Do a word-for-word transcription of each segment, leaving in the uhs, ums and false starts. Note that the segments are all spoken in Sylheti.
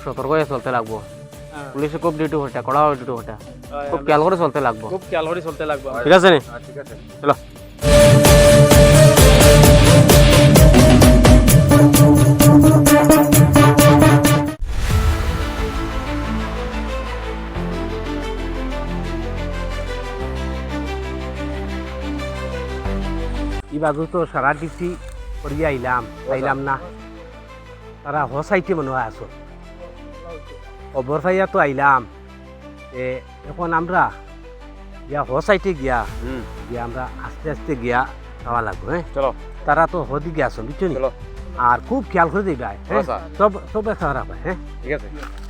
সতর্ক অইয়া চলতে লাগবো। হ্যাঁ। পুলিশে খুব ডিউটি করতা, কড়া ডিউটি করতা। হ্যাঁ, খুব খেয়াল করি চলতে লাগবো। খুব খেয়াল করি চলতে লাগবো। ঠিক আছে নি? হ্যাঁ, ঠিক আছে। চলো। ই বাজু তো সারা ডিউটি করিয়া আইলাম, আইলাম না। তারা হ সাইডে মনে হয় আছো। খবর পাইয়া তো আইলাম। এ, এখন আমরা গিয়া হ সাইডে গিয়া, হুম। গিয়া আমরা আস্তে আস্তে গিয়া যাওয়া লাগবো, হ্যাঁ? চলো। তারা তো হদিকে আছো, বুঝছো নি? চলো। আর খুব খেয়াল করি দিবা, হ্যাঁ? আচ্ছা। সব, সব একটা রাখবা, হ্যাঁ? ঠিক আছে।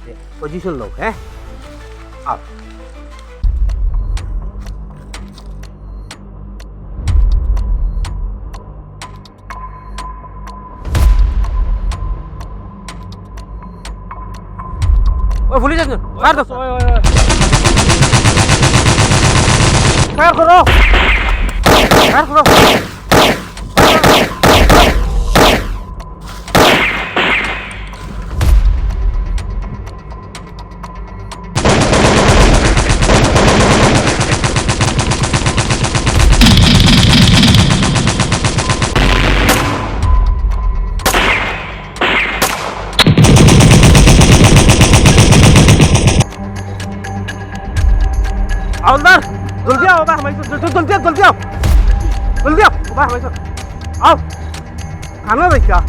এ, পজিশন লও, হ্যাঁ? আও। ওই পুলিশ একজন, ফায়ার দাও। ওই, ওই, ওই। ফায়ার করো। ফায়ার করো। হাওলদার, জলদি আও, ওবা হামাইছো, জলদি, জলদি আও, জলদি আও। জলদি আও, ওবা হামাইছো। আও। কানো যাইতা?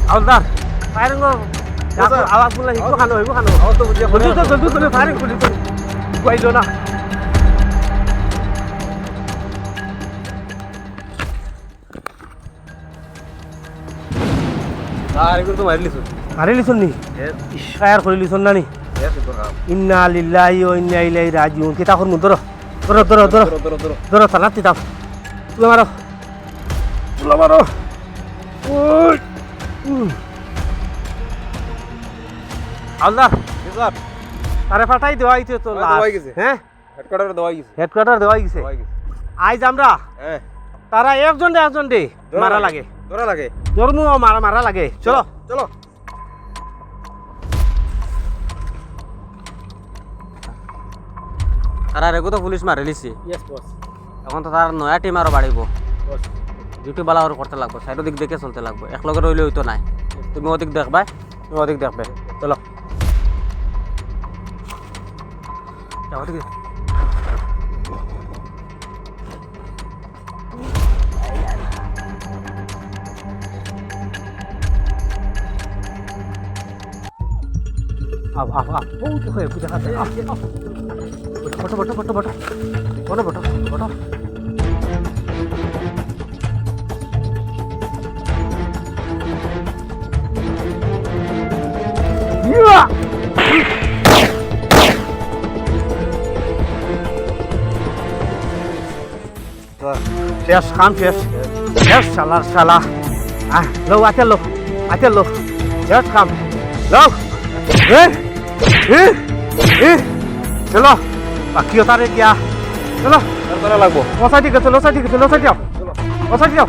হাওলদার, ফায়ারিং ও, আওয়াজ গুলা হিকো খানো, হিকো খানো। আওয়াজ তো বুঝিয়া জলদি তো, জলদি তো, ফায়ারিং করি তো। কইলো না। আর এগুলো তো মারিলিছুন। মারিলিছুন নি? এ, ইশ। ফায়ার করিলিছুন না নি? এ, সুন্দর কাম। ইন্না লিল্লাহি ওয়া ইন্না ইলাইহি রাজিউন। কিতা করমু? ধরো। ধরো, ধরো, ধরো। ধরো, ধরো, ধরো। ধরো, তালা দিতাম। তুলে মারো। তুলে মারো। ওই। উম। হাওলদার। জি স্যার। তারে ফাটাই দেওয়া হইছে তো লাশ। দেওয়া হয়ে গেছে। হ্যাঁ? হেডকোয়ার্টার দেওয়া হয়ে গেছে। হেডকোয়ার্টার দেওয়া হয়ে গেছে। দেওয়া হয়ে গেছে। আইজ আমরা হ্যাঁ। তারা একজন একজন দে ধরা মারা লাগে। লাগে। ধরা লাগে। ধর্ম মারা, মারা লাগে। চলো। চলো। তারা রেগু তো পুলিশ মারিলিছে। ইয়েস, বস। এখন তো তার নয়া টিম আরো বাড়িবো। বস। ডিউটি বালা করে করতে লাগবো, সাইডর দিক দেখে চলতে লাগবো, এক লগে রইলে হইতো নাই। তুমি ওদিক দেখবায়, তুমি ওদিক দেখবে। চলো। যাও, ওদিকে। আও, আও, আও। ও, তো হয়ে, বুঝা খাতে। আও, আও। বটো, বটো, বটো, বটো। বটো, বটো, বটো। ইয়া! শেষ, কাম শেষ। শেষ, শালার শালা। আহ, লও, আতে লও, আতে লও। শেষ কাম। লও। এ, এ, এ। চলো, বাকি ওটারে গিয়া। চলো। তাড়াতাড়ি লাগবো। ও সাইডে গেছো, ও সাইডে গেছো, ও সাইডে যাও। চলো। ও সাইডে যাও।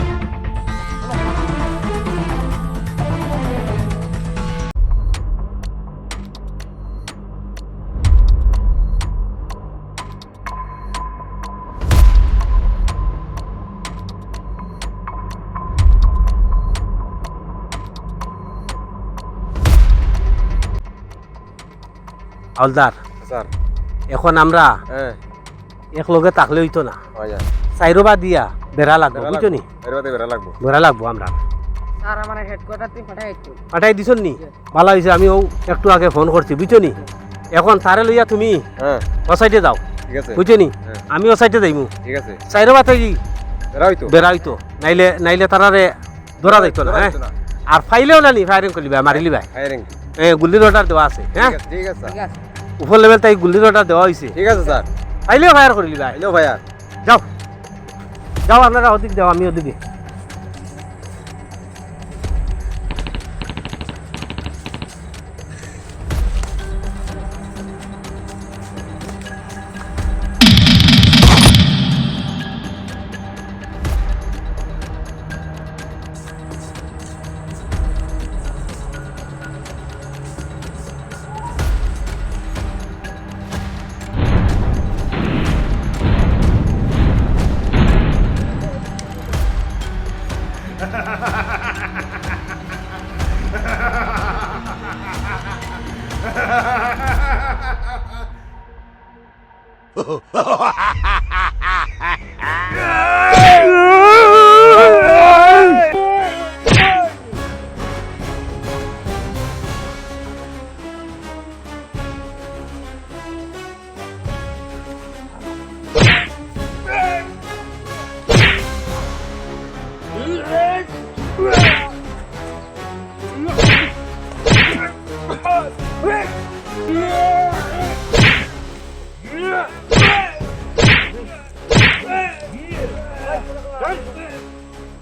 হাওলদার, স্যার। এখন আমরা হ্যাঁ। এক লগে থাকলে হইতো না। হয়, হয়। চাইরোবা দিয়া বেড়া লাগবো, বেড়া বুঝছো লাগবো। নি? চাইরোবা দিয়া বেড়া লাগবো। বেড়া লাগবো আমরা। স্যার, আমার হেডকোয়ার্টার থেকে পাঠাই দিচ্ছি। পাঠাই দিছন নি? জি। ভালা হইছে, আমি ও একটু আগে ফোন করছি, বুঝছো নি? এখন তারে লইয়া তুমি হ্যাঁ। ও সাইডে যাও। ঠিক আছে। বুঝছো নি? হ্যাঁ। আমি ও সাইডে যাইমু। ঠিক আছে। চাইরোবা থাকি বেড়া হইতো। বেড়া হইতো। নাইলে, নাইলে তারারে ধরা যাইতো না, ধরা হ্যাঁ? যাইতো না। আর ফাইলেও না নি, ফায়ারিং করিলিবা, মারিলিবা। ফায়ারিং। এ, গুল্লির অর্ডার দেওয়া আছে, হ্যাঁ? ঠিক আছে, ঠিক আছে, স্যার। ঠিক আছে। উপর লেভেল থাকি গুল্লির অর্ডার দেওয়া হইছে। ঠিক আছে, স্যার। ফাইলেও ফায়ার করিলিবা। ফাইলেও ফায়ার। যাও। যাও, আপনারা ওদিক যাও, আমি ওদিকে।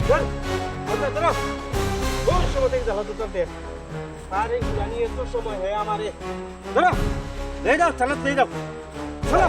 চল, চল, চল, চল। কোন সময় থেকে জ্বালা তুলতে? আরে, জানি এত সময় হয় আমারে। ধরো, দিয়ে দাও, চালাত দিয়ে দাও। চলো।